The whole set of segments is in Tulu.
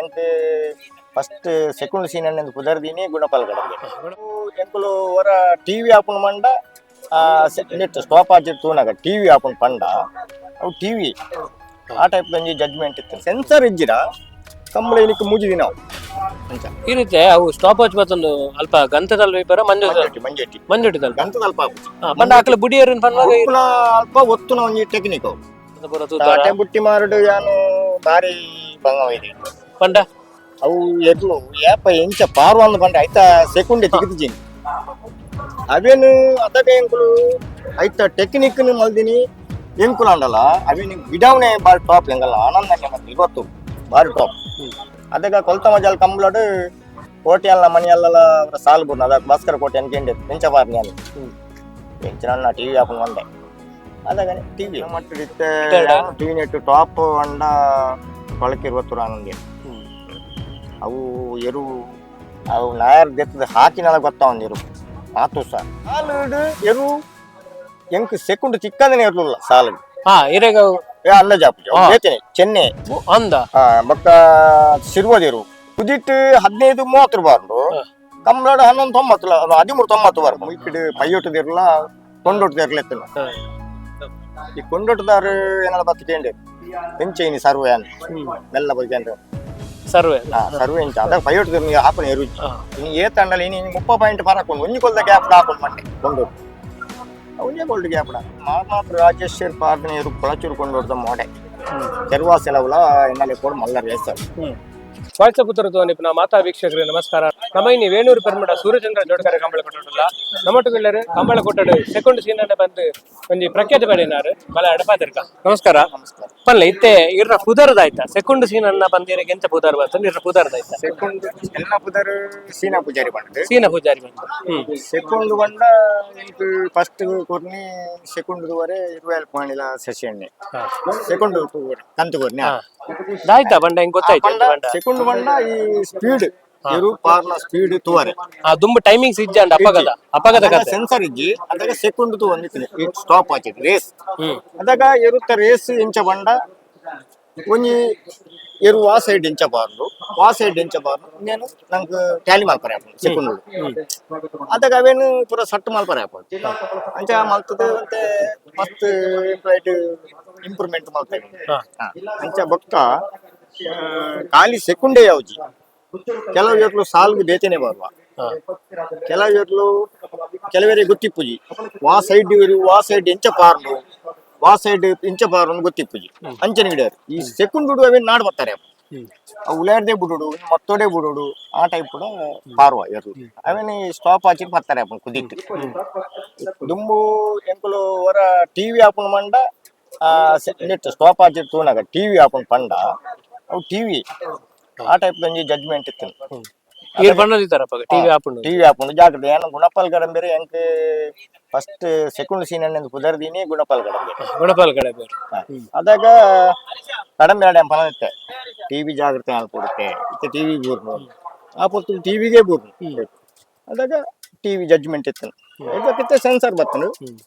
ಎಂಕ್ first second scene ಅನ್ನೊಂದು ಪುದರ್ದೀನಿ ಗುಣಪಾಲ್ ಕಡಂಬೆ. ಎಂಕುಲು ಒರ ಟಿವಿ ಆಪುನ ಮಂಡ ನೆಟ್ ಸ್ಟಾಪ್ ಆಚೆ ತೂನಗ ಟಿವಿ ಆಪುನ ಪಂಡ ಅವು ಟಿವಿ ಆ ಟೈಪ್ ಒಂಜಿ ಜಡ್ಜ್ಮೆಂಟ್ ಇತ್ತು. ಸೆನ್ಸರ್ ಇಜ್ಜಿರ ಕಂಬಳ ಇನಿಕ್ ಮೂಜಿ ದಿನ ಅವು. ಅಂಚ. ಈ ರೀತಿ ಅವು ಸ್ಟಾಪ್ ವಾಚ್ ಬತ್ತೊಂದು ಅಲ್ಪ ಗಂತದಲ್ ವೈಪರ ಮಂಜು ಮಂಜೊಟ್ಟಿ ಮಂಜೊಟ್ಟಿ. ಮಂಜೊಟ್ಟಿದಲ್ಪ. ಗಂತದ ಅಲ್ಪ ಆಪುಜಿ. ಪಂಡ ಅಕ್ಲೆ ಬುಡಿಯರಿನ ಪನ್ವಾಗ ಉಪ್ಪುನ ಅಲ್ಪ ಒತ್ತುನ ಒಂಜಿ ಟೆಕ್ನಿಕ್ ಅವು. ಪೂರ ತೂತಾರ. ತಾಟೆ ಬುಟ್ಟಿ ಮಾರುಡು ಯಾನು ಬಾರಿ ಬಂಗ ಒಯ್ದೆ. ಪಂಡ ಅವು ಎರ್ಲು ಏಪ ಎಂಚ ಪಾರು ಅಂದ್ ಪಂಡ ಐತ ಸೆಕೆಂಡ್ ತಿಗಿದಿದ್ದೀನಿ ಅವೇನು ಅದಕ್ಕೆ ಎಂಕುಲು ಐತ ಟೆಕ್ನಿಕ್ ಮಲ್ದಿನಿ ಎಂಕುಲು ಅಂಡಲ ಅವೇನು ಬಿಡವನೆ ಬಾರಿ ಟಾಪ್ ಎಂಗಲ್ಲ ಆನಂದ ಮತ್ತೆ ಇವತ್ತು ಬಾರಿ ಟಾಪ್. ಅದಕ್ಕೆ ಕೊಲ್ತ ಮಜಾಲ್ ಕಂಬ್ಲಡು ಕೋಟೆ ಅಲ್ಲ ಮನಿ ಅಲ್ಲಲ್ಲ ಸಾಲ್ ಬುರ್ನ ಅದಕ್ಕೆ ಭಾಸ್ಕರ ಕೋಟೆ ಅನ್ಕೆಂಡೆ ಎಂಚ ಬಾರ್ನಿ ನಾನು ಎಂಚ ನನ್ನ ಟಿವಿ ಹಾಕೊಂಡು ಬಂದೆ. ಅದಾಗನೆ ಟಿವಿ ಮಟ್ಟಿಡಿತ್ತೆ. TV net top ಅಂಡ ಕೊಳಕಿರುವತ್ತು ಆನಂದ. ಅವು ಎರು ಅವು ನಾಯರ್ ದೆತ್ತದ ಹಾಕಿನಲ ಗೊತ್ತಾವಂದು ಎರು ಆತು ಸಹ ಸಾಲುಡು ಎರು ಎಂಕ್ ಸೆಕೆಂಡ್ ಚಿಕ್ಕಂದನೆ ಇರ್ಲಿಲ್ಲ ಸಾಲು. ಹಾ ಇರೆಗ. ಏ ಅಲ್ಲ ಜಾಪುಜಿ ಬೇತೇನೆ ಚೆನ್ನೆ. ಅಂದ. ಬೊಕ್ಕ ಸಿರ್ವದಿರು ಕುದಿಟ್ಟು 15:30 ಬಾರ್ದು. ಕಮ್ಲಾಡು 11:90, 13:90 ಬಾರ್ದು. ಇಕ್ಕಡೆ ಪೈಯೊಟ್ಟದಿರ್ಲ ಕೊಂಡೊಟ್ಟದಿರ್ಲ ಎತ್ತನ. ಈ ಕೊಂಡೊಟ್ಟದಾರು ಏನಾರ ಬತ್ತು ಕೇಂದ್ರ ಎಂಚೈನಿ ಸರ್ವೆ ಅನ್ ಮೆಲ್ಲ ಬಗ್ಗೆ. ಸರ್ವೆ. ಸರ್ವೆ ಇಂಚ ಅದ ಪೈಯೊಟ್ಟದಿರ್ ನೀವು ಹಾಪನ ಎರುಜಿ. ಇನ್ನು ಏ ತಂಡಲ ಇನ್ನು ಇನ್ನು 30 ಪಾಯಿಂಟ್ ಬರಕೊಂಡು ಒಂಜಿ ಕೊಲ್ದ ಗ್ಯಾಪ್ ಹಾಕೊಂಡು ಮಂಡೆ ಕೊಂಡೊಟ್ಟು ಒಂಜೇ ಗೋಲ್ಡ್ ಗ್ಯಾಪ್ ಮಾತ್ರ ರಾಜೇಶ್ವರ್ ಪಾರ್ದನೆ ಎರು ಕೊಳಚೂರು ಕೊಂಡೊಡ್ದ ಮೋಡೆ ಕೆರ್ವಾ ಸೆಲವುಲ ಎನ್ನಲೆ ಕೂಡ ಮಲ್ಲ ರೇಸರ್. ವಾಟ್ಸಪ್ ಉತ್ತರದ್ದು ನಿಪ್ನ ಮಾತಾ ವೀಕ್ಷಕರಿಗೆ ನಮಸ್ಕಾರ. ನಮ್ಮ ಇನಿ ವೇಣೂರು ಪೆರ್ಮಡ ಸೂರ್ಯಚಂದ್ರ ಜೋಡ್ಕರೆ ಕಂಬಳ ಕೊಟ್ಟಲ್ಲ ನಮ್ಮಟ್ಟುಗೆಲ್ಲರು ಕಂಬಳ ಕೊಟ್ಟಡು ಸೆಕೆಂಡ್ ಸೀನ್ ಅನ್ನ ಬಂದು ಒಂಜಿ ಪ್ರಖ್ಯಾತ ಪಡೆಯಿನಾರು ಬಲ ಎಡಪಾತಿರ್ಕ. ನಮಸ್ಕಾರ. ನಮಸ್ಕಾರ. ಪಲ್ಲೆ ಇತ್ತೆ ಇರ್ನ ಪುದರ್ದಾಯ್ತ ಸೆಕೆಂಡ್ ಸೀನ್ ಅನ್ನ ಬಂದಿರಕ್ಕೆ ಎಂತ ಪುದರ್ ಬರ್ತದೆ ಇರ್ನ ಪುದರ್ದಾಯ್ತ? ಸೆಕೆಂಡ್ ಎಲ್ಲ ಪುದರ್ ಸೀನಾ ಪೂಜಾರಿ ಬಂಡದು. ಸೀನ ಪೂಜಾರಿ ಬಂದು ಸೆಕೆಂಡ್ ಬಂಡ ಇಂಕ್ ಫಸ್ಟ್ ಕೊರ್ನಿ ಸೆಕೆಂಡ್ ದುವರೆ ಇರುವೆಲ್ ಪಾಣಿಲ ಸೆಷನ್ ಸೆಕೆಂಡ್ ಕಂತು ಕೊರ್ನಿ. ದಾಯ್ತಾ ಬಂಡ ಹಿಂಗ್ ಗೊತ್ತಾಯ್ತು ಎಂತ ಬಂಡ? ಸೆಕೆಂಡ್ ಬಂಡ ಈ ಸ್ಪೀಡ್ ಎರು ಪಾರ್ನ ಸ್ಪೀಡ್ ತುವರೆ. ಆ ದುಂಬು ಟೈಮಿಂಗ್ಸ್ ಇಜ್ಜ ಅಂಡ ಅಪಗದ ಅಪಗದ ಕತೆ. ಸೆನ್ಸರ್ ಇಜ್ಜಿ ಅದಾಗ ಸೆಕೆಂಡ್ ತು ಒಂದಿತ್ತು ಸ್ಟಾಪ್ ಆಚಿಟ್ ರೇಸ್. ಅದಾಗ ಎರುತ್ತ ರೇಸ್ ಇಂಚ ಬಂಡ ಒಂಜಿ ಎರು ವಾ ಸೈಡ್ ಇಂಚ ಬಾರ್ದು ವಾ ಸೈಡ್ ಇಂಚ ಬಾರ್ದು నేను ನಂಗೆ ಟ್ಯಾಲಿ ಮಲ್ಪರೆ ಆಪುಂಡು ಸೆಕೆಂಡ್. ಅದಾಗ ಅವೇನು ಪೂರ ಸಟ್ ಮಲ್ಪರೆ ಆಪುಂಡು. ಅಂಚ ಮಲ್ತದ ಅಂತೆ ಮಸ್ತ್ ಇಂಪ್ರೈಟ್ ಇಂಪ್ರೂವ್ಮೆಂಟ್ ಮಲ್ತೇವೆ. ಅಂಚ ಬೊಕ್ಕ ಖಾಲಿ ಸೆಕೆಂಡೇ ಯಾವ್ಜಿ ಕೆಲವು ಎರ್ಲು ಸಾಲ್ಗೆ ಬೇತೇನೆ ಬರುವ. ಕೆಲವು ಎರ್ಲು ಕೆಲವರಿಗೆ ಗೊತ್ತಿಪ್ಪುಜಿ ವಾ ಸೈಡ್ ಇರು ವಾ ಸೈಡ್ ಎಂಚ ಪಾರ್ಲು ವಾ ಸೈಡ್ ಇಂಚ ಪಾರ್ಲು ಗೊತ್ತಿಪ್ಪುಜಿ ಅಂಚನೆ ಗಿಡರು ಈ ಸೆಕೆಂಡ್ ಬಿಡು ಅವೇನು ನಾಡ್ ಬರ್ತಾರೆ. ಅವು ಉಲಾಡ್ದೆ ಬಿಡುಡು ಮತ್ತೋಡೆ ಬಿಡುಡು ಆ ಟೈಪ್ ಕೂಡ ಪಾರ್ವ ಎರ್ಲು ಅವೇನು ಸ್ಟಾಪ್ ಆಚಿ ಬರ್ತಾರೆ ಅಪ್ಪು ಕುದಿಟ್ಟು ದುಂಬು ಎಂಕುಲು ಒರ ಟಿವಿ ಆಪುನ ಮಂಡ ನೆಟ್ ಸ್ಟಾಪ್ ಆಚಿ ತೂನಗ ಟಿವಿ ಆಪುನ ಪಂಡ ಅವು ಟಿವಿ ಆ ಟೈಪ್ ಒಂಜಿ ಜಡ್ಜ್ಮೆಂಟ್ ಇತ್ತು. ಈರ್ ಬಣ್ಣದಿತ್ತಾರ ಅಪಗ ಟಿವಿ ಆಪುಂಡು. ಟಿವಿ ಆಪುಂಡು ಜಾಗ್ರತೆ ಏನು ಗುಣಪಾಲ್ ಕಡಂಬೇರೆ ಎಂಕ್ first second scene ಅನ್ನೊಂದು ಪುದರ್ದೀನಿ ಗುಣಪಾಲ್ ಕಡಂಬೇರೆ. ಗುಣಪಾಲ್ ಕಡೆ ಬೇರೆ. ಅದಾಗ ಕಡಂಬೆ ಪನ ಇತ್ತೆ ಟಿವಿ ಜಾಗ್ರತೆ ಆಲ್ಪೊಡುತ್ತೆ ಇತ್ತೆ ಟಿವಿ ಬೂರ್ನು ಆ ಪೊತ್ತು ಟಿವಿಗೆ ಬೂರ್ನು. ಅದಾಗ ಟಿವಿ ಜಡ್ಜ್ಮೆಂಟ್ ಇತ್ತು. ಇದಕ್ಕಿತ್ತೆ ಸೆನ್ಸರ್ ಬತ್ತನು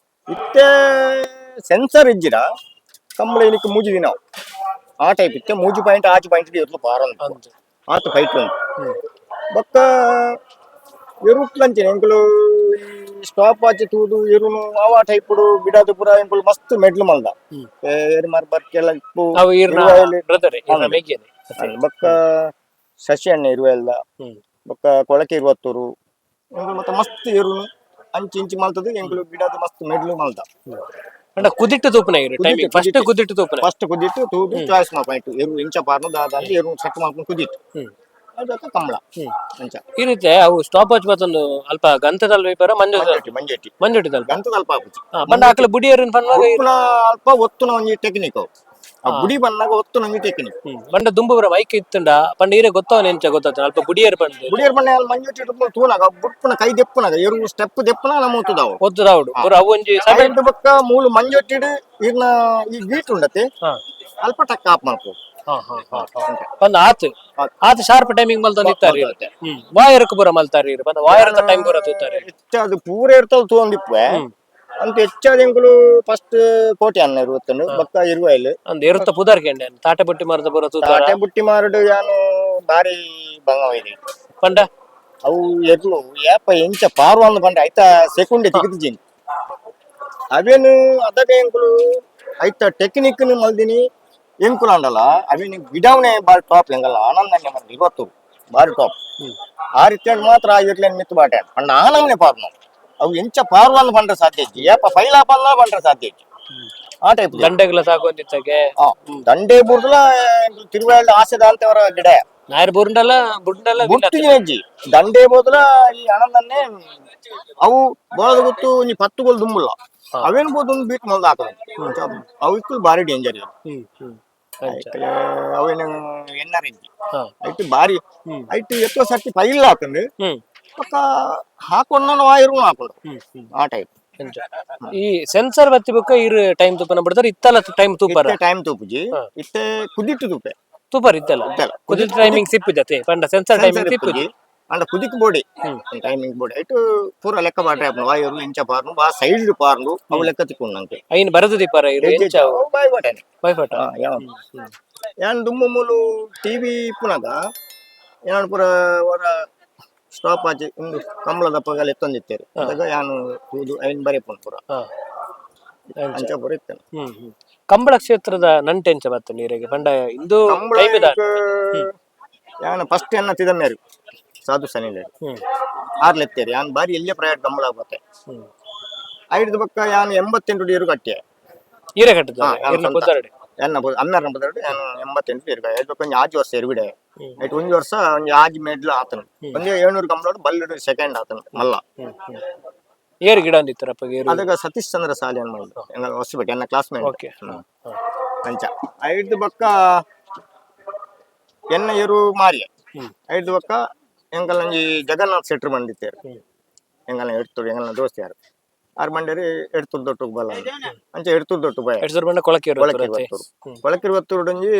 ಇತ್ತೆ ಸೆನ್ಸರ್ ಇಜ್ಜಿರ ಕಂಬಳ ಇನಿಕ್ ಮೂಜಿ ದಿನ ಅವು. ಆ ಟೈಪ್ ಇತ್ತೆ ಮೂಜಿ ಪಾಯಿಂಟ್ ಆಚೆ ಪಾಯಿಂಟ್ ಇರ್ಲು ಪಾರಂದು ಆತ ಫೈಟ್ ಉಂಟು. ಬೊಕ್ಕ ಎರುಟ್ಲಂಚನೆ ಎಂಕುಲು ಸ್ಟಾಪ್ ಆಚೆ ತೂದು ಎರುನು ಅವ ಟೈಪ್ ಬಿಡಾದು ಪೂರ ಎಂಕುಲು ಮಸ್ತ್ ಮೆಡ್ಲು ಮಲ್ದ ಏರು ಮಾರ್ ಬರ್ಕೆಲ್ಲ ಇಪ್ಪು. ಅವು ಈರ್ನ ಇರುವಾಯಲ್ಲಿ ಬ್ರದರ್ ಈರ್ನ ಮೆಗ್ಗೆನೆ. ಬೊಕ್ಕ ಶಶಿ ಅಣ್ಣ ಇರುವೆಲ್ಲ. ಬೊಕ್ಕ ಕೊಳಕೆ ಇರುವತ್ತೂರು ಎಂಕುಲು ಮತ್ತೆ ಮಸ್ತ್ ಎರುನು ಅಂಚಿ ಇಂಚಿ ಮಲ್ತದು ಎಂಕುಲು ಬಿಡಾದು ಮಸ್ತ್ ಮೆಡ್ಲು ಮಲ್ದ. ಅಂಡ ಕುದಿಟ್ಟು ತೂಪುನ ಇರು ಟೈಮಿಂಗ್ ಫಸ್ಟ್ ಕುದಿಟ್ಟು ತೂಪುನ. ಫಸ್ಟ್ ಕುದಿಟ್ಟು ತೂದು ಚಾಯ್ಸ್ ಮಾಲ್ಪ ಎರು ಇಂಚ ಪಾರ್ನು ದಾದ ಅಂತ ಎರು ಸೆಟ್ ಮಾಡ್ಕೊಂಡು ಕುದಿಟ್ಟು ಅದಕ್ಕೆ ಕಂಬಳ ಅಂಚ. ಈ ರೀತಿ ಅವು ಸ್ಟಾಪ್ ವಾಚ್ ಬತ್ತೊಂದು ಅಲ್ಪ ಗಂತದಲ್ ವೈಪರ ಮಂಜು ಮಂಜೊಟ್ಟಿ ಮಂಜೊಟ್ಟಿ. ಮಂಜೊಟ್ಟಿದಲ್ಪ. ಗಂತದ ಅಲ್ಪ ಆಪುಜಿ. ಪಂಡ ಅಕ್ಲೆ ಬುಡಿಯರಿನ ಪನ್ವಾಗ ಉಪ್ಪುನ ಅಲ್ಪ ಒತ್ತುನ ಒಂಜಿ ಟೆಕ್ನಿಕ್ ಅವು. ಆ ಬುಡಿ ಬಂದಾಗ ಒತ್ತುನ ಒಂಜಿ ಟೆಕ್ನಿಕ್. ಪಂಡ ದುಂಬು ಬರ ಮೈಕ್ ಇತ್ತುಂಡ ಪಂಡ ಈರೆ ಗೊತ್ತವನ ಎಂಚ ಗೊತ್ತಾತ ಅಲ್ಪ ಬುಡಿಯರ್ ಪಂಡ. ಬುಡಿಯರ್ ಬಣ್ಣ ಮಂಜೊಟ್ಟಿ ತೂನಾಗ ಬುಡ್ಪುನ ಕೈ ದೆಪ್ಪುನಾಗ ಎರು ಸ್ಟೆಪ್ ದೆಪ್ಪುನ ನಮ್ಮ ಒತ್ತುದಾವು. ಒತ್ತುದಾವುಡು ಪೂರ ಅವು ಒಂಜಿ ಸಭೆ. ಸೈಡ್ ಬೊಕ್ಕ ಮೂಲು ಮಂಜೊಟ್ಟಿಡು ಇರ್ನ ಈ ಗೀಟ್ ಉಂಡತೆ ಅಲ್ಪ ಟಕ್ ಆಪ್ ಮಲ್ಪು. ಹಾ ಹಾ ಹಾ ಪಂಡ ಆತು ಆತು ಶಾರ್ಪ್ ಟೈಮಿಂಗ್ ಮಲ್ತೊಂದು ಇತ್ತಾರೆ. ವಾಯರ್ಕ್ ಪೂರ ಮಲ್ತಾರೆ ಇರು ಪಂಡ ವಾಯರ್ ಟೈಮ್ ಪೂರ ತೂತಾರೆ. ಹೆಚ್ಚಾದ ಪೂರ ಇರ್ತಲ್ ತೂವೊಂದಿಪ್ಪೆ ಅಂತ ಹೆಚ್ಚಾದ ಎಂಕುಲು ಫಸ್ಟ್ ಕೋಟೆ ಅನ್ನ ಇರುವತ್ತನು ಬೊಕ್ಕ ಇರುವೈಲ್. ಅಂದ್ ಎರುತ್ತ ಪುದರ್ ಕೆಂಡೆ ತಾಟೆ ಬುಟ್ಟಿ ಮರದ ಪೂರ ತೂತಾರ. ತಾಟೆ ಬುಟ್ಟಿ ಮಾರುಡು ಯಾನು ಬಾರಿ ಬಂಗವಾಗಿದೆ. ಪಂಡ ಅವು ಎರ್ಲು ಏಪ ಎಂಚ ಪಾರು ಅಂದ್ ಬಂಡ ಐತ ಸೆಕೆಂಡ್ ತೆಗೆದಿದ್ದೀನಿ. ಅವೇನು ಅದಗ ಎಂಕುಲು ಐತ ಟೆಕ್ನಿಕ್ ಮಲ್ದಿನಿ ಎಂಕುಲು ಅಂಡಲ. ಅವೇನು ಗಿಡವನೇ ಬಾರಿ ಟಾಪ್ ಎಂಗಲ್ಲ ಆನಂದ ಇವತ್ತು ಬಾರಿ ಟಾಪ್. ಆ ರೀತಿಯಲ್ಲಿ ಮಾತ್ರ ಆ ಇರ್ಲೇನ್ ಮಿತ್ತು ಬಾಟೆ ಪಂಡ ಆನಂದನೆ ಪಾರ್ನು. ಅವು ಎಂಚ ಪಾರು ಅಂದ್ ಬಂಡ್ರೆ ಸಾಧ್ಯ ಇಜ್ಜಿ. ಏಪ ಫೈಲಾಪ ಅಂದ ಬಂಡ್ರೆ ಸಾಧ್ಯ ಇಜ್ಜಿ. ಆ ಟೈಪ್. ದಂಡೆಗಳ ಸಾಕೊಂದಿತ್ತಗೆ. ದಂಡೆ ಬುರ್ದಲ ತಿರುವಾಳ ಆಸೆದ ಅಂತವರ ಗಿಡ. ನಾಯರ್ ಬುರುಂಡಲ ಬುಂಡಲ. ಗುರ್ತಿನ ಅಜ್ಜಿ ದಂಡೆ ಬೋದಲ ಈ ಆನಂದನ್ನೇ. ಅವು ಬೋಳದ ಗೊತ್ತು ನೀ ಪತ್ತುಗಳು ದುಂಬುಲ್ಲ. ಅವೇನ್ ಬೋದು ಒಂದು ಬೀಟ್ ಮೊದಲು ಹಾಕದ. ಅವು ಇಕ್ಕುಲು ಬಾರಿ ಡೇಂಜರ್. ಹ್ಮ್ ಹ್ಮ್ ಅಂಚ. ಅವೇನು ಎನ್ನರ್ ಇಜ್ಜಿ. ಐಟ್ ಬಾರಿ. ಐಟ್ ಎತ್ತೋ ಸರ್ತಿ ಪೈಲ್ ಹಾಕಂಡು. ಪಕ್ಕ ಹಾಕೊಂಡ ವಾಯಿರು ಹಾಕೊಂಡು. ಹ್ಮ್ ಹ್ಮ್ ಆ ಟೈಪ್. ಅಂಚ. ಈ ಸೆನ್ಸರ್ ಬತ್ತಿ ಬೊಕ್ಕ ಇರು ಟೈಮ್ ತುಪ್ಪನ ಬಿಡ್ತಾರೆ ಇತ್ತಲ್ಲ ಟೈಮ್ ತೂಪರ? ಇತ್ತೆ ಟೈಮ್ ತೂಪುಜಿ. ಇತ್ತೆ ಕುದಿಟ್ಟು ತೂಪೆ. ತೂಪರ್ ಇತ್ತಲ್ಲ? ಇತ್ತಲ್ಲ. ಕುದಿತ ಟೈಮಿಂಗ್ ಸಿಪ್ಪು ಜತೆ ಪಂಡ ಸೆನ್ಸರ್ ಟೈಮಿಂಗ್ ಸಿಪ್ಪುಜಿ. ಅಂಡ ಕುದಿಕ್ body timing body ಐಟ್ ಪೂರ ಲೆಕ್ಕ ಬಾಟ್ರೆ ಆಪುಂಡು. ವಾಯರು ಇಂಚ ಪಾರ್ನು ವಾ ಸೈಡ್ ಪಾರ್ನು ಅವು ಲೆಕ್ಕ ತಿಕ್ಕೊಂಡು ನಂಗೆ. ಐನ್ ಬರದು ದೀಪಾರ ಇರು ಎಂಚ ಅವು? ಬಾಯ್ ಬಾಟೆ. ಬೈಫಟ. ಯಾನ್ ದುಮ್ಮು ಮೂಲು ಟಿವಿ ಇಪ್ಪುನಗ ಯಾನ್ ಪೂರ ವರ ಸ್ಟಾಪ್ ಆಚೆ ಇಂದು ಕಂಬಳದ ಪಗಲ್ ಎತ್ತೊಂದಿತ್ತೇರು. ಅದಾಗ ಯಾನು ತೂದು ಐನ್ ಬರೆಪುಂಡು ಪೂರ. ಅಂಚ. ಅಂಚ ಪೂರ ಇತ್ತೇನೆ. ಹ್ಮ್ ಹ್ಮ್ ಕಂಬಳ ಕ್ಷೇತ್ರದ ನಂಟೆಂಚ ಬತ್ತ ನೀರಿಗೆ ಪಂಡ ಇಂದು ಕಂಬಳ ಟೈಮ್ ಇದ? ಯಾನ್ ಫಸ್ಟ್ ಎನ್ನ ತಿದಮೇರು ಸಾಧು ಸನಿಲೇರು. ಆರ್ಲೆತ್ತೇರು. ಯಾನ್ ಬಾರಿ ಎಲ್ಲೇ ಪ್ರಯಾಣ ಕಂಬಳ ಬತ್ತೆ. ಐದು ಬಕ್ಕ ಯಾನ್ 88 ನೀರು ಕಟ್ಟಿಯ. ಈರೆ ಕಟ್ಟದ? ಯಾನ್ ಇರ್ನ ಸ್ವಂತ. ಪುದರ್ಡೆ? ಎನ್ನ ಅಮ್ಮೆರ್ನ ಪುದರ್ಡು. ಯಾನ್ 88 ನೀರು ಐದು ಬಕ್ಕ ಒಂಜಿ ಆಜಿ ವರ್ಷ ಎರುಬಿಡೆ. ಐಟ್ ಒಂಜಿ ವರ್ಷ ಒಂಜಿ ಆಜಿ ಮೆಡ್ಲು ಆತನು. ಒಂಜಿ 700 ಕಂಬಳೋಡು ಬಲ್லுಡು ಸೆಕೆಂಡ್ ಆತನು ಮಲ್ಲ. ಹ್ಮ್ ಹ್ಮ್ ಏರು ಗಿಡ ಅಂದಿತ್ತಾರಪ್ಪ ಏರು? ಅದಗ ಸತೀಶ್ ಚಂದ್ರ ಸಾಲಿ ಅನ್ ಮಾಡಿದ್ರು ಎಂಗಲ್ ಹೊಸಪೇಟೆ, ಎನ್ನ ಕ್ಲಾಸ್ಮೇಟ್. ಓಕೆ. ಅಂಚ ಐದು ಬಕ್ಕ ಎನ್ನ ಎರು ಮಾರಿಯ. ಐದು ಬಕ್ಕ ಎಂಕಲ್ ಒಂಜಿ ಜಗನ್ನಾಥ್ ಶೆಟ್ರು ಬಂದಿತ್ತೇರು. ಎಂಗಲ್ನ ಎಡ್ತುಡು ಎಂಗಲ್ನ ದೋಸ್ತಿ ಯಾರು ಆರು ಮಂಡೇರಿ ಎಡ್ತುಡು ದೊಟ್ಟುಗ್ ಬಲ್ಲ ಅಂದ್. ಅಂಚ ಎಡ್ತುಡು ದೊಟ್ಟು ಬಯ. 2000 ಬಂಡ ಕೊಳಕೆ. ಕೊಳಕಿರು ಬತ್ತೂರು. ಕೊಳಕಿರು ಬತ್ತೂರು ಒಂಜಿ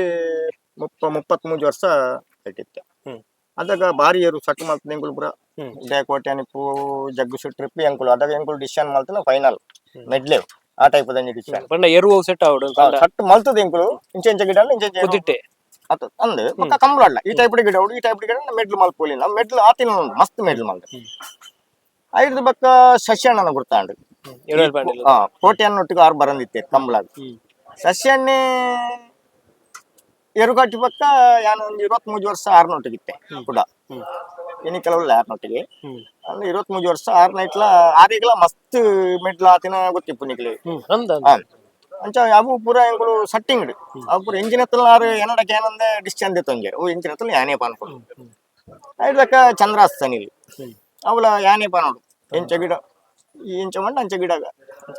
33 ವರ್ಷ ಇಟ್ಟಿತ್ತೆ. ಅದಾಗ ಬಾರಿ ಏರು ಸಟ್ ಮಲ್ತದ ಎಂಕುಲು ಪೂರ. ಉದಯಕೋಟೆ ಅನಿಪು ಜಗ್ಗು ಟ್ರಿಪ್ ಎಂಕುಲು. ಅದಾಗ ಎಂಕುಲು ಡಿಸಿಷನ್ ಮಲ್ತನ ಫೈನಲ್ ಮೆಡ್ಲೇವ್ ಆ ಟೈಪ್ ದಂಜಿ ಡಿಸಿಷನ್. ಪಂಡ ಎರು ಸೆಟ್ ಆವಡು ಪಂಡ. ಸಟ್ ಮಲ್ತದ ಎಂಕುಲು ಇಂಚೆ ಇಂಚೆ ಗಿಡ ಇಂಚೆ ಇಂಚೆ. ಕುದಿಟ್ಟೆ. ಅತ್ತ ಅಂದ್ ಬೊಕ್ಕ ಕಂಬಳಡ್ಲ ಈ ಟೈಪ್ ಗಿಡ ಉಂಡು, ಈ ಟೈಪ್ ಗಿಡ ಮೆಡ್ಲು ಮಲ್ಪೊಲಿ. ನಮ್ಮ ಮೆಡ್ಲು ಆತಿನ ಉಂಡು ಮಸ್ತ್ ಮೆಡ್ಲು ಮಲ್ತ. ಐದು ಬಕ್ಕ ಶಶಿಯಣ್ಣನ ಗುರ್ತಾಂಡು. ಇರುವಲ್ ಪಾಂಡಿಲ್ಲ. ಹಾ, ಕೋಟೆಯನ್ನೊಟ್ಟಿಗೆ ಆರು ಬರಂದಿತ್ತೆ ಕಂಬಳಾಗ. ಸಸ್ಯಣ್ಣೆ ಎರುಗಾಟಿ ಪಕ್ಕ ಯಾನು ಒಂದು 23 ವರ್ಷ ಆರ್ನೊಟ್ಟಿಗಿತ್ತೆ ಕೂಡ. ಇನ್ನು ಕೆಲವೆಲ್ಲ ಆರ್ನೊಟ್ಟಿಗೆ. ಅಂದ್ರೆ 23 ವರ್ಷ ಆರ್ ನೈಟ್ಲ ಆರಿಗ್ಲ ಮಸ್ತ್ ಮೆಡ್ಲ ಆತಿನ ಗೊತ್ತಿಪ್ಪು ನಿಕ್ಲೆ. ಹ್ಮ್ ಅಂದ ಅಂದ. ಹಾ. ಅಂಚ ಅವು ಪೂರ ಎಂಕುಲು ಸಟ್ಟಿಂಗ್ ಅವು ಪೂರ ಎಂಜಿನ ಹತ್ರ ಆರು ಏನಡ ಏನಂದೆ ಡಿಸ್ಟೆನ್ಸ್ ತೊಂಜೆ ಅವು ಎಂಜಿನ ಹತ್ರ ಯಾನೇ ಪಾನ್ಕೊಂಡು. ಐದಕ್ಕ ಚಂದ್ರಾಸ್ತನ ಇಲ್ಲಿ. ಅವಳ ಯಾನೇ ಪಾನೋಡು ಎಂಚ ಗಿಡ ಈ ಎಂಚ ಮಂಡ ಅಂಚ ಗಿಡ ಅಂಚ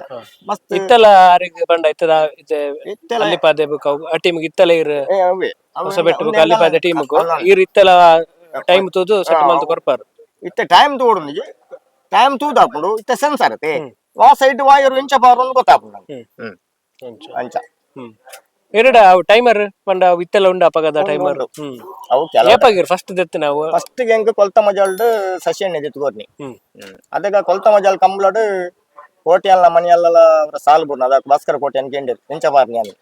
ಮಸ್ತ್. ಇತ್ತಲ ಆರಿಗೆ ಪಂಡ ಇತ್ತದ ಇತ್ತೆ? ಇತ್ತೆಲ. ಅಲ್ಲಿಪಾದೆ ಬೊಕ್ಕ ಅವು ಆ ಟೀಮ್ ಇತ್ತಲ ಇರು. ಏ ಅವೇ ಅವು ಹೊಸಬೆಟ್ಟು ಬೊಕ್ಕ ಉಂದೆಲ್ಲ ಅಲ್ಲಿಪಾದೆ ಟೀಮ್ ಅಲ್ಲ. ಇರು ಇತ್ತಲ ಟೈಮ್ ತೂದು ಸೆಟ್ ಮಲ್ತ್ ಕೊರ್ಪಾರು. ಇತ್ತೆ ಟೈಮ್ ತೋಡುಂದಿಗೆ ಟೈಮ್ ತೂದಾಪುಂಡು. ಇತ್ತೆ ಸೆನ್ಸರ್ ಅತ್ತೆ ವಾ ಸೈಡ್ ವಾಯರು ಇಂಚ ಬಾರು ಅಂತ ಗೊತ್ತಾಪುಂಡು ನಂಗೆ. ಹ್ಮ್ ಹ್ಮ್ ಅಂಚ. ಅಂಚ. ಎರಡ ಅವು ಟೈಮರ್ ಪಂಡ ಅವು ಇತ್ತೆಲ್ಲ ಉಂಡು ಅಪಗದ ಟೈಮರ್. ಉಂಡು. ಅವು ಕೆಲವು ಏಪಾಗಿರು ಫಸ್ಟ್ ದೆತ್ತು ನಾವು? ಫಸ್ಟ್ ಎಂಕ್ ಕೊಲ್ತ ಮಜಲ್ಡ್ ಸಸಿ ಎಣ್ಣೆ ಎತ್ಕೋರ್ನಿ. ಅದಗ ಕೊಲ್ತ ಮಜಲ್ ಕಂಬ್ಲಡ್ ಕೋಟಿಯಲ್ಲ ಮನಿಯಲ್ಲ ಅವರ ಸಾಲು ಬುಡ್ನ. ಅದ ಭಾಸ್ಕರ ಕೋಟೆ ಅನ್ಕೆಂಡಿರು ಎಂಚ ಬಾರ್ನಿ ಅಲ್ಲ.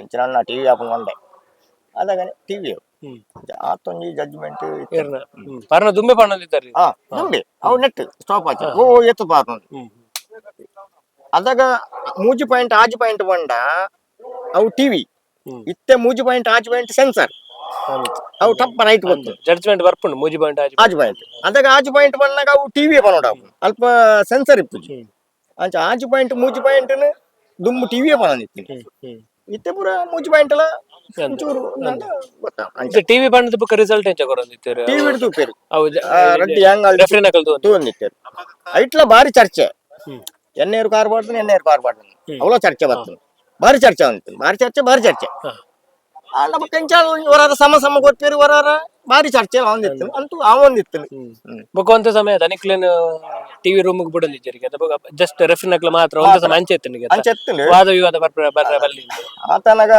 ಎಂಚ ನನ್ನ ಟಿವಿ ಆಪುಂಡು ಒಂಡೆ ಅದಾಗ ಟಿವಿ ಆತೊಂಜಿ ಜಡ್ಜ್ಮೆಂಟ್. ಏರ್ನ ಪರ್ನ ದುಂಬೆ ಪಣ್ಣೊಂದಿದ್ದಾರೆ. ಹಾ, ದುಂಬೆ ಅವು ನೆಟ್ ಸ್ಟಾಪ್ ಆಚೆ ಓ ಎತ್ತು ಪಾರ್ನು. ಅದಾಗ ಮೂಜಿ ಪಾಯಿಂಟ್ ಆಜಿ ಪಾಯಿಂಟ್ ಬಂಡ ಅವು ಟಿವಿ. ಇತ್ತೆ ಮೂಜಿ ಪಾಯಿಂಟ್ ಆಜಿ ಪಾಯಿಂಟ್ ಸೆನ್ಸರ್. ಅವು ಟಪ್ಪ ರೈಟ್ ಗೊತ್ತು. ಜಡ್ಜ್ಮೆಂಟ್ ಬರ್ಪುಂಡು ಮೂಜಿ ಪಾಯಿಂಟ್ ಆಜಿ. ಆಜಿ ಪಾಯಿಂಟ್. ಅದಾಗ ಆಜಿ ಪಾಯಿಂಟ್ ಬಂದಾಗ ಅವು ಟಿವಿ ಪನೋಡ ಅಲ್ಪ ಸೆನ್ಸರ್ ಇಪ್ಪುಜಿ. ಅಂಚ ಆಜಿ ಪಾಯಿಂಟ್ ಮೂಜಿ ಪಾಯಿಂಟ್ ದುಂಬು ಟಿವಿ ಪನೊಂದಿತ್ತೀನಿ. ಹ್ಮ್ ಹ್ಮ್ ಇತ್ತೆ ಪೂರ ಮೂಜಿ ಪಾಯಿಂಟ್ ಎಲ್ಲ ಒಂಚೂರು ನಂಗೆ ಗೊತ್ತಾ ಅಂಚ. ಟಿವಿ ಬಣ್ಣದ ಬುಕ್ ರಿಸಲ್ಟ್ ಎಂಚ ಕೊರೊಂದಿತ್ತೆರ್? ಟಿವಿ ತೂಪೇರು. ಅವು ರಡ್ಡ್ ಯಾಂಗ್ ರೆಫ್ರಿ ನಕಲ್ ತೂವೊಂದು. ತೂವೊಂದಿತ್ತೆರ್. ಐಟ್ಲ ಬಾರಿ ಚರ್ಚೆ. ಎನ್ನೇರು ಕಾರ್ ಬಾಡ್ದು ಎನ್ನೇರು ಕಾರ್ ಬಾಡ್ದು ಅವಳ ಚರ್ಚೆ ಬರ್ತದೆ. ಬಾರಿ ಚರ್ಚೆ ಉಂಟು, ಬಾರಿ ಚರ್ಚೆ, ಬಾರಿ ಚರ್ಚೆ. ಅಲ್ಲ ಬೊಕ್ಕ ಇಂಚ ಹೊರಾರ ಸಮ ಸಮ ಗೊತ್ತೇರು ಹೊರಾರ ಬಾರಿ ಚರ್ಚೆ ಅವೊಂದಿತ್ತು ಅಂತೂ ಅವೊಂದಿತ್ತು. ಬೊಕ್ಕ ಒಂತೆ ಸಮಯ ದನಿಕ್ಲೆನ್ ಟಿವಿ ರೂಮ್ ಬಿಡೊಂದಿಜ್ಜೆರ್ ಬೊಕ್ಕ ಜಸ್ಟ್ ರೆಫ್ರಿ ನಕಲ್ ಮಾತ್ರ ಒಂತೆ ಸಮಯ ಅಂಚೆ ಇತ್ತುಂಡು. ಅಂಚೆ ಎತ್ತುಂಡು. ವಾದ ವಿವಾದ ಬರ್ಪೆ ಬರ್ರೆ ಬಲ್ಲಿ. ಆತನಗ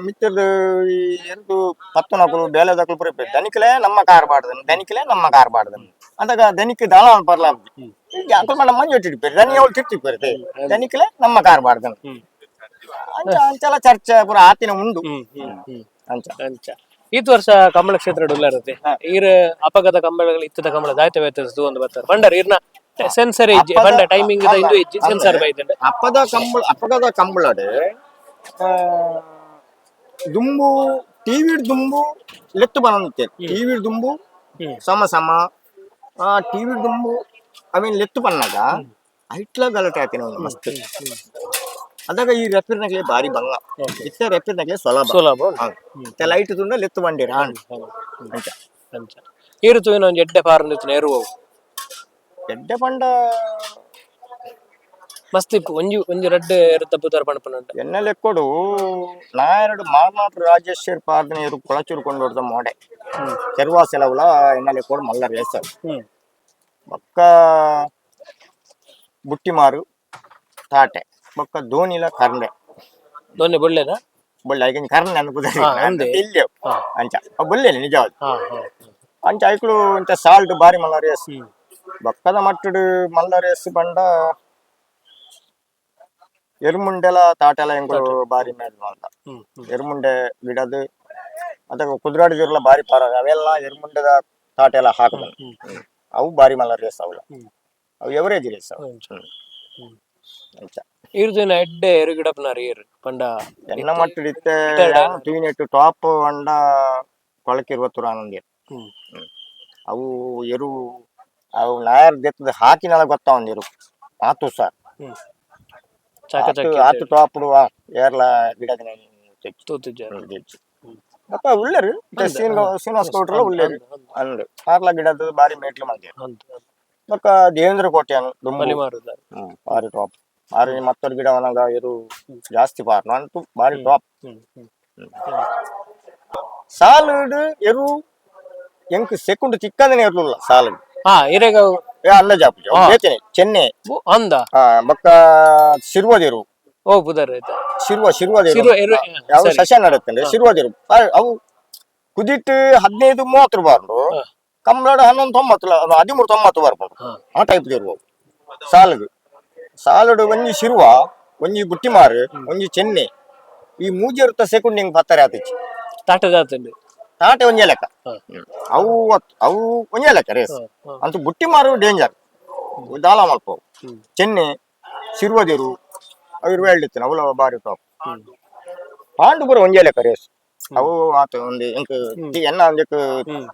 ಮಿತ್ರದು ಈ ಎಂತು ಪತ್ತನಕುಲು ಬೇಲೆದಕುಲು ಪೂರ ಇಪ್ಪೆರ್. ದನಿಕ್ಲೆ ನಮ್ಮ ಕಾರ್ ಬಾಡ್ದನ್, ದನಿಕ್ಲೆ ನಮ್ಮ ಕಾರ್ ಬಾಡ್ದನ್ ಅಂದಾಗ ದನಿಕ್ ದಾಳ ಪರ್ಲ ಅಕುಲು ಮಂಡ ಮಂಜು ಇಟ್ಟಿಪ್ಪೇರು. ದನಿ ಅವಳು ತಿಟ್ಟಿಪ್ಪೇರು ದನಿಕ್ಲೆ ನಮ್ಮ ಕಾರ್ ಬಾಡ್ದನ್. ಅಂಚ ಅಂಚಲ ಚರ್ಚೆ ಪೂರ ಆತಿನ ಉಂಡು. ಹ್ಮ್ ಹ್ಮ್ ಹ್ಮ್ ಅಂಚ. ಅಂಚ. ಈತ್ ವರ್ಷ ಕಂಬಳ ಕ್ಷೇತ್ರ ಉಲ್ಲರತ್ತೆ ಈರ್ ಅಪಗದ ಕಂಬಳಗಳು ಇತ್ತದ ಕಂಬಳ ದಾಯ್ತ ವ್ಯತ್ಯಾಸ ಒಂದು ಬರ್ತಾರೆ ಬಂಡರ್ ಇರ್ನ ಸೆನ್ಸರ್ ಇಜ್ಜಿ ಬಂಡ ಟೈಮಿಂಗ್ ಇಂದು ಇಜ್ಜಿ ಸೆನ್ಸರ್ ಬೈದಂಡೆ. ಅಪ್ಪದ ಕಂಬಳ, ಅಪ್ಪಗದ ಕಂಬಳಡು ದುಂಬು ಟಿವಿ ದುಂಬು ಲೆತ್ತು ಬರಂತೆ, ಟಿವಿ ದುಂಬು ಸಮ ಸಮ. ಆ ಟಿವಿ ದುಂಬು ಅವೇನ್ ಲೆತ್ತು ಬನ್ನಾಗ ಐಟ್ಲ ಗಲಾಟೆ ಆತಿನ ಒಂದು ಮಸ್ತ್. ಅದಾಗ ಈ ರೆಫರಿನಗಲೇ ಬಾರಿ ಬಂಗ ಇತ್ತ, ರೆಫರಿನಗಲೇ ಸುಲಭ. ಸುಲಭ. ಲೈಟ್ ತುಂಡ ಲೆತ್ತು ಬಂಡಿರ ಅಂಚ. ಅಂಚ ಈರು ತೂವಿನ ಒಂಜಿ ಎಡ್ಡೆ ಪಾರಂದಿತ್ತಿನ ಎರುವವು? ಎಡ್ಡೆ ಪಂಡ ಮಸ್ತ್ ಇಪ್ಪು ಒಂಜಿ ಒಂಜಿ ರಡ್ಡ್ ಎರು ತಪ್ಪುದಾರ ಪಣಪುನಂಟ. ಎನ್ನ ಲೆಕ್ಕೊಡು ನಾ ಎರಡು ಮಾರ್ನಾಟ್ ರಾಜೇಶ್ವರಿ ಪಾರ್ದನ ಇರು ಕೊಳಚೂರು ಕೊಂಡು ಮೋಡೆ ಕೆರ್ವಾ ಸೆಲವುಲ ಎನ್ನ ಲೆಕ್ಕೊಡು ಮಲ್ಲ ರೇಸರ್. ಬೊಕ್ಕ ಬುಟ್ಟಿಮಾರು ತಾಟೆ, ಬೊಕ್ಕ ಧೋನಿಲ ಕರ್ಂಡೆ. ದೊನ್ನೆ ಬೊಳ್ಳೆದ? ಬೊಳ್ಳೆ ಐಗಿನ ಕರ್ಣೆ ಅನ್ಕುದಾರೆ. ಅಂದೆ. ಇಲ್ಲಿ ಅಂಚ ಅವ್ ಬೊಲ್ಲೇನೆ ನಿಜವಾದ. ಹಾ ಹಾ ಅಂಚ ಐಕ್ಳು ಇಂಚ ಸಾಲ್ಟ್ ಬಾರಿ ಮಲ್ಲ ರೇಸ್. ಬೊಕ್ಕದ ಮಟ್ಟಡು ಮಲ್ಲ ರೇಸ್ ಬಂಡ ಎರುಮುಂಡೆಲ ತಾಟೆಲ ಎಂಕುಲು ಬಾರಿ ಮೇಲ್ ಮಲ್ತ. ಹ್ಮ್ ಹ್ಮ್ ಎರುಮುಂಡೆ ಗಿಡದು ಅದಕ್ಕೆ ಕುದುರಾಡಿದಿರಲ್ಲ ಬಾರಿ ಪಾರ ಅವೆಲ್ಲ ಎರುಮುಂಡೆದ ತಾಟೆಲ್ಲ ಹಾಕದ. ಅವು ಬಾರಿ ಮಲ್ಲ ರೇಸ್ ಅವಲ್ಲ. ಅವು ಎವರೇಜ್ ರೇಸ್ ಅವು. ಅಂಚ. ಈರು ತೂವಿನ ಎಡ್ಡೆ ಎರು ಗಿಡಪ್ನಾರು ಈರು ಪಂಡ? ಎನ್ನ ಮಟ್ಟಡು ಇತ್ತೆ ತೂಯಿನೆಟ್ಟು ಟಾಪ್ ಅಂಡ ಕೊಳಕಿರುವ ತುರಾನಂದಿ. ಅವು ಎರು ಅವು ನಾಯರ್ ದೆತ್ತದ ಹಾಕಿನಲ್ಲ ಗೊತ್ತಾವಂದು ಎರು ಆತು ಸರ್. ಚಾಕ ಚಾಕ. ಆತು ಟಾಪ್ ಏರ್ಲ ಗಿಡದ. ತೂತಿಜ್ಜಾರ? ಅಪ್ಪ ಉಳ್ಳೇರು ಶ್ರೀನಿವಾಸ ಗೌಡ್ರಲ್ಲ ಉಳ್ಳೇರು ಅಂದ್ರು ಆರ್ಲ ಗಿಡದ ಬಾರಿ ಮೇಟ್ಲು ಮಂದಿ. ಬೊಕ್ಕ ದೇವೇಂದ್ರ ಕೋಟ್ಯಾನ್ ದುಂಬು. ಮಲಿಮಾರುದಾರ. ಬಾರಿ ಟಾಪ್ ಬಾರಿ. ಮತ್ತೊಂದು ಗಿಡವನಾಗ ಎರು ಜಾಸ್ತಿ ಪಾರ್ನು ಅಂತೂ ಬಾರಿ ಟಾಪ್. ಹ್ಮ್ ಹ್ಮ್ ಸಾಲುಡು ಎರು ಎಂಕ್ ಸೆಕೆಂಡ್ ಚಿಕ್ಕಂದನೆ ಇರ್ಲಿಲ್ಲ ಸಾಲು. ಹಾ ಇರೆಗ. ಏ ಅಲ್ಲ ಜಾಪುಜಿ ಬೇತನೆ ಚೆನ್ನೆ. ಅಂದ. ಬೊಕ್ಕ ಶಿರ್ವದಿರು. ಓ ಬುದರ್ ಆಯ್ತಾ? ಶಿರ್ವ ಶಿರ್ವದಿರು. ಶಿರ್ವ ಎರು. ಯಾವ ಸಸ್ಯ ನಡುತ್ತಂದ್ರೆ ಶಿರ್ವದಿರು ಅವು ಕುದಿಟ್ಟು 15:30 ರೂಪಾಯಿ, ಕಮ್ಮಡ 11:90, 13:90 ಬರ್ಪುಂಡು. ಆ ಟೈಪ್ ಇರುವ ಸಾಲುಗು ಸಾಲುಡು ಒಂಜಿ ಶಿರ್ವ, ಒಂಜಿ ಬುಟ್ಟಿಮಾರು, ಒಂಜಿ ಚೆನ್ನೆ, ಈ ಮೂಜಿ ಸೆಕೆಂಡ್ ಹಿಂಗ್ ಪತ್ತಾರೆ ಆತಿಚ್ಚಿ. ತಾಟದಾತಂಡು. ತಾಟೆ ಒಂಜೇ ಲೆಕ್ಕ. ಅವು ಅವು ಒಂಜೇ ಲೆಕ್ಕ ರೇಸ್. ಅಂತೂ ಬುಟ್ಟಿಮಾರು ಡೇಂಜರ್ ದಾಲ ಮಲ್ಪವು. ಚೆನ್ನೆ ಶಿರ್ವದಿರು ಅವು ಇರುವ ಹೇಳಿತ್ತು ಅವಲ ಬಾರಿ ಟಾಪ್. ಪಾಂಡು ಪೂರ ಒಂಜೇ ಲೆಕ್ಕ ರೇಸ್ ಅವು. ಆತ ಒಂದು ಎಂಕ್ ಎನ್ನ ಒಂಜೆಕ್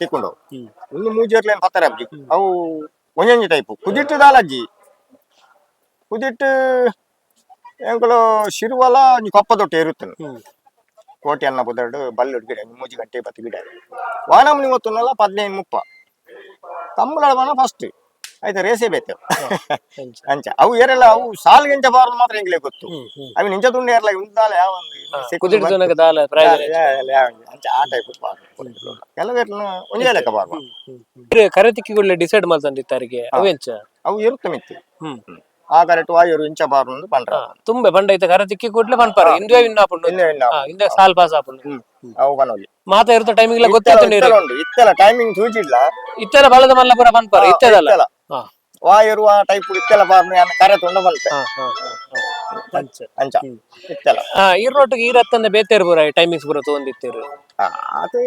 ತಿಕ್ಕೊಂಡು ಒಂದು ಮೂಜೇರ್ಲೇನ್ ಪತ್ತಾರೆ ಅಬ್ಜಿ. ಅವು ಒಂಜೊಂಜಿ ಟೈಪ್ ಕುದಿಟ್ಟು ದಾಲಜ್ಜಿ ಕುದಿಟ್ಟು ಎಂಕುಲು ಶಿರ್ವಲ ಒಂಜಿ ಕೊಪ್ಪ ತೊಟ್ಟು ಇರುತ್ತನು. ಕೋಟೆ ಅನ್ನ ಬುದರ್ಡು ಬಲ್ಲು ಗಿಡ 3 ಗಂಟೆ 10 ಗಿಡ ವಾನಮ್ನಿ ಗೊತ್ತುನಲ್ಲ 15:30 ಕಂಬಳ ವಾನ ಫಸ್ಟ್ ಆಯ್ತು ರೇಸೇ ಬೇಕು. ಅಂಚ ಅವು ಏರೆಲ್ಲ ಅವು ಸಾಲ್ ಗೆಂಚ ಬಾರದು ಮಾತ್ರ ಎಂಗ್ಲೇ ಗೊತ್ತು. ಅవి ನಿಂಚ ತುಂಡು ಏರ್ಲ ಉಂದಾಲ ಯಾವ ಒಂದು ಕುದಿಟ್ಟು ದಾಲ ಪ್ರಯೋಜನ. ಅಂಚ ಆ ಟೈಪ್ ಕೆಲವೇರ್ನ ಒಂಜೇ ಲೆಕ್ಕ ಬಾರ್ದು. ಕರೆತಿಕ್ಕಿಗುಳ್ಳೆ ಡಿಸೈಡ್ ಮಲ್ತಂದಿತ್ತಾರಿಗೆ ಅವೆಂಚ? ಅವು ಇರುತ್ತೆ ಮಿತ್ತಿ. ಆ ಕರೆಕ್ಟ್ ವಾಯರು ಇಂಚ ಬಾರ್ದು ಅಂತ ಪಂಡ್ರ. ತುಂಬೆ ಬಂಡ ಐತೆ ಕರೆತಿಕ್ಕಿ ಕೂಡ್ಲೆ ಪನ್ಪಾರ ಇಂದುವೆ ವಿನ್ ಆಪುಂಡು. ಇನ್ನೇ ವಿನ್. ಇಂದೇ ಸಾಲ್ ಪಾಸ್ ಆಪುಂಡು. ಅವು ಬನೋಲಿ. ಮಾತ ಇರುತ್ತ ಟೈಮಿಂಗ್ ಎಲ್ಲ ಗೊತ್ತಿತ್ತು. ಇತ್ತೆಲ ಉಂಡು, ಇತ್ತೆಲ ಟೈಮಿಂಗ್ ಸೂಚಿಡ್ಲ. ಇತ್ತೆಲ್ಲ ಬಲದ ಮಲ್ಲ ಪೂರ ಪನ್ಪಾರ ಇತ್ತೆದಲ್ಲ. ಇತ್ತೆಲ ವಾಯರು ಆ ಟೈಪ್ ಇತ್ತೆಲ ಬಾರ್ನು ಕರೆ ತುಂಡ ಬಲ್ತೆ. ಹಾ ಹಾ ಹಾ ಅಂಚ. ಅಂಚ ಇತ್ತೆಲ. ಈರ್ನೊಟ್ಟಿಗೆ ಈರತ್ತಂದೆ ಬೇತೇರು ಪೂರ ಟೈಮಿಂಗ್ಸ್ ಪೂರ ತಗೊಂಡಿತ್ತೀರು? ಅದು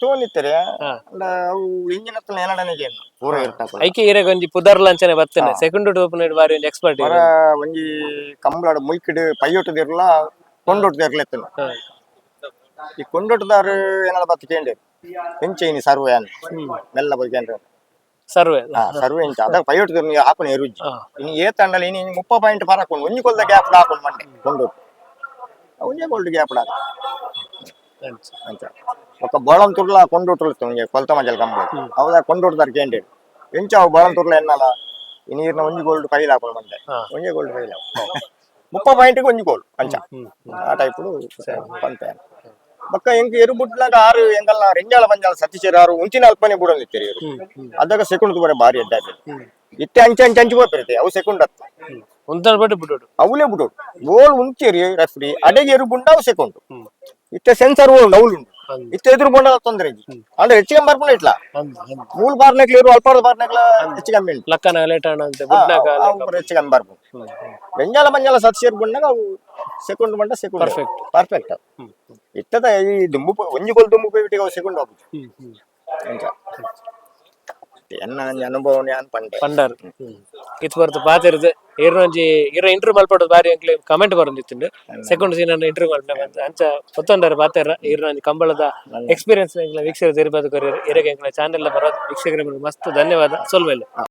ತೋನಿತ್ತಾರೆ. ಅಂಡ ಅವು ಇಂಜಿನ್ ಹತ್ರ ಏನಡನಿಗೆ ಪೂರ ಇರ್ತಾಕ. ಐಕೆ ಈರೆಗ್ ಒಂಜಿ ಪುದರ್ ಲಂಚನೆ ಬತ್ತನೆ ಸೆಕೆಂಡ್ ಟೋಪ್ ಬಾರಿ ಒಂಜಿ ಎಕ್ಸ್ಪರ್ಟ್. ಹೊರ ಒಂಜಿ ಕಂಬಳಡ್ ಮುಯ್ಕಿಡ್ ಪೈಯೊಟ್ಟದಿರ್ಲ ಕೊಂಡೊಟ್ಟದಿರ್ಲ ಎತ್ತನ. ಈ ಕೊಂಡೊಟ್ಟದಾರು ಏನಾರ ಬತ್ತ ಕೇಂದ್ರ ಎಂಚ ಇನಿ ಸರ್ವೆ ಅನ್ ಮೆಲ್ಲ పోయి ಕೇಂದ್ರ. ಸರ್ವೆ. ಹಾ ಸರ್ವೆ ಎಂಚ ಅದ ಪೈಯೊಟ್ಟದಿರ್ ಹಾಪುನ ಎರುಜ್ಜಿ ಇನಿ ಏ ತಂಡಲ ಇನಿ 30 ಪಾಯಿಂಟ್ ಫರಕ್ ಉಂಡು. ಒಂಜಿ ಕೊಲ್ದ ಗ್ಯಾಪ್ ಹಾಕೊಂಡು ಮಂಡೆ ಕೊಂಡೊಟ್ಟು ಒಂಜೇ ಗೋಲ್ಡ್ ಗ್ಯಾಪ್ ಅಂಚ. ఒక బోళం ತುರ್ಲ ಕೊಂಡೊಟ್ಟುಲು ಒಂಜಿ ಕೊಲ್ತ ಮಜಲ್ ಕಂಬಳ ಅವದ ಕೊಂಡೊಟ್ಟದಾರ್ ಕೇಂದ್ರ ಎಂಚ ಅವು ಬೋಳಂ ತುರ್ಲ ಎನ್ನಲ ಈ ನೀರಿನ ಒಂಜಿ ಗೋಲ್ಡ್ ಫೈಲ್ ಹಾಕೊಂಡು ಮಂಡೆ ಒಂಜೇ gold file 30 point ಒಂಜಿ ಗೋಲ್ಡ್ ಅಂಚ ಆ ಟೈಪ್ ಪಂತೆ. ಬೊಕ್ಕ ಎಂಕ್ ಎರು ಬುಟ್ಲಾಗ ಆರು ಎಂಗಲ್ಲ ರೆಂಜಾಳ ಪಂಜಾಳ ಸತೀಶರ್ ಆರು ಉಂಚಿನ ಅಲ್ಪನೆ ಬುಡೊಂದಿತ್ತೆರ್ ಎರು. ಅದಾಗ ಸೆಕೆಂಡ್ ಬರ ಬಾರಿ ಎಡ್ಡೆ ಆಪೆರ್. ಇತ್ತೆ ಅಂಚೆ ಅಂಚೆ ಅಂಚೆ ಪೋಪೆರ್ ಅವು ಸೆಕೆಂಡ್ ಅತ್ತು. ಒಂದರ ಬಟ್ಟೆ ಬಿಡೋಡು. ಅವಲೇ ಬಿಡೋಡು ಗೋಲ್ ಉಂಚೇರಿ ರೆಫ್ರಿ ಅಡೆಗೆ ಎರು ಬುಂಡ ಅವು ಸೆಕೆಂಡ್. ಇತ್ತೆ ಸೆನ್ಸರ್ ಓಲ್ಡ್ ಅವ್ಲು ಉಂಡು. ಇತ್ತೆ ಎದುರು ಬೊಂಡ ತೊಂದರೆ ಇಜ್ಜಿ. ಅಂದ್ರೆ ಹೆಚ್ಚಿಗೆ ಬರ್ಪುಂಡ ಇಟ್ಲ ಮೂಲು ಬಾರ್ನೆಕ್ಲ ಇರು ಅಲ್ಪ ಬಾರ್ನೆಕ್ಲ ಹೆಚ್ಚು ಕಮ್ಮಿ ಉಂಟು. ಲಕ್ಕನ ಲೇಟ್ ಅಂತೆ ಬುಡ್ನಾಗ. ಅವು ಪೂರ ಹೆಚ್ಚು ಕಮ್ಮಿ ಬರ್ಪುಂಡು. ರೆಂಜಾಳ ಪಂಜಾಳ ಸತೀಶರ್ ಬುಂಡಾಗ ಅವು ಸೆಕೆಂಡ್ ಬಂಡ second. Perfect. Perfect. ಇತ್ತದ ಈ ದುಂಬು ಒಂಜಿ ಗೋಲ್ ದುಂಬು ಪೋಯಿ ಅವು ಸೆಕೆಂಡ್ ಆಪುಜಿ. ಅಂಚ ಎನ್ನ ಒಂಜಿ ಅನುಭವ ಯಾನ್ ಪಂಡೆ. ಪಂಡಾರ್ ಇತ್ ಬರ್ತು ಪಾತೆರ್ದು ಇರ್ನೊಂಜಿ ಇರ ಇಂಟರ್ವ್ಯೂ ಮಲ್ಪೊಡು ಬಾರಿ ಎಂಕ್ಲೆ ಕಮೆಂಟ್ ಬರೊಂದಿತ್ತುಂಡು, ಸೆಕೆಂಡ್ ಸೀನ್ ಇಂಟರ್ವ್ಯೂ ಮಲ್ಪೆ ಅಂತ. ಅಂಚ ಒತ್ತೊಂಡಾರ ಪಾತೆರ ಇರ್ನೊಂಜಿ ಕಂಬಳದ ಎಕ್ಸ್ಪೀರಿಯನ್ಸ್ ಎಂಕ್ಲೆ ವೀಕ್ಷಕರು ತೆರಿಪಾದ ಕೊರಿಯರ್. ಇರೆಗ್ ಎಂಕ್ಲೆ ಚಾನೆಲ್ ಬರೋದು ವೀಕ್ಷಕರ ಮಸ್ತ್ ಧನ್ಯವಾದ, ಸೊಲ್ಮೆಲು.